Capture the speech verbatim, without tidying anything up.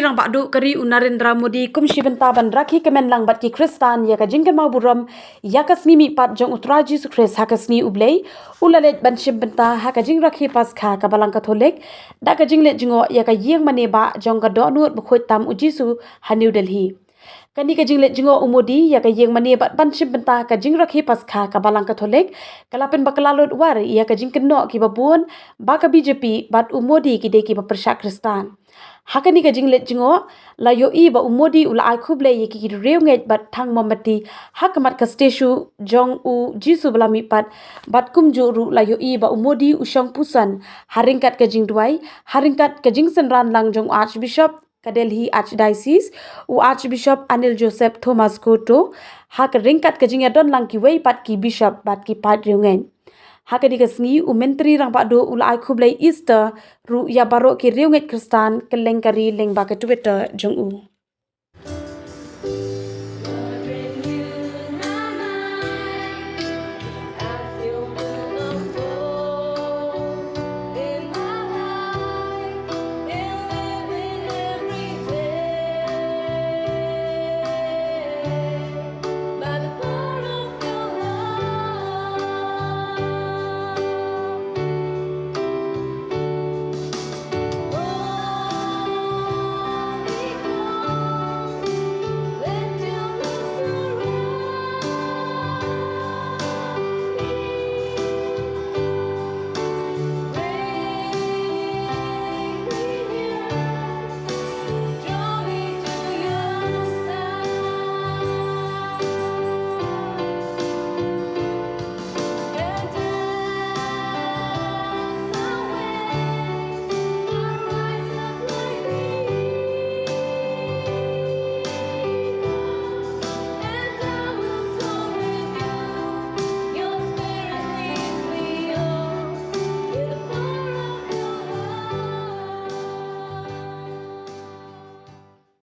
Rangbah duh ka ri u Narendra Modi kum shi bynta ban rakhe kmen lang bad ki Khristan ïa ka jingkynmaw burom ïa ka sngi mihpat jong u Trai Jisu Khrist ha ka sngi u Blei, u la leit ban shim bynta ha ka jingrakhe Paskha ka Balang Katholik da ka jingleit jngoh ïa ka ïing mane bah jong ka dohnud bakhuid tam u Jisu ha New Delhi. Kane ka jingleit jngoh u Modi ïa ka ïing mane bad ban shim bynta ka jingrakhe Paskha ka Balang Katholik ka la pynbakla lut war ïa ka jingkynnoh kiba bun ba ka B J P bad u Modi ki dei kiba pyrshah Khristan. Ha kane ka jingleit jngoh la ïohi ba u Modi u la ai khublei ïa ki riewngeit bad thang mombati ha khmat ka statue jong u Jisu ba la mihpat, bad kumjuh ruh la ïohi ba u Modi u shong puson ha ryngkat ka jingduwai, ha ryngkat ka jingsynran lang jong u Archbishop ka Delhi Archdiocese, u Archbishop Anil Joseph Thomas Koto, ha ka ryngkat ka jingïadon lang kiwei pat ki bishop bad ki paid riewngeit. Ha kane ka sngi u Myntri Rangbah duh u la ai khublei Easter ruh ïa baroh ki riewngeit Khristan kylleng ka ri lyngba ka Twitter jong u.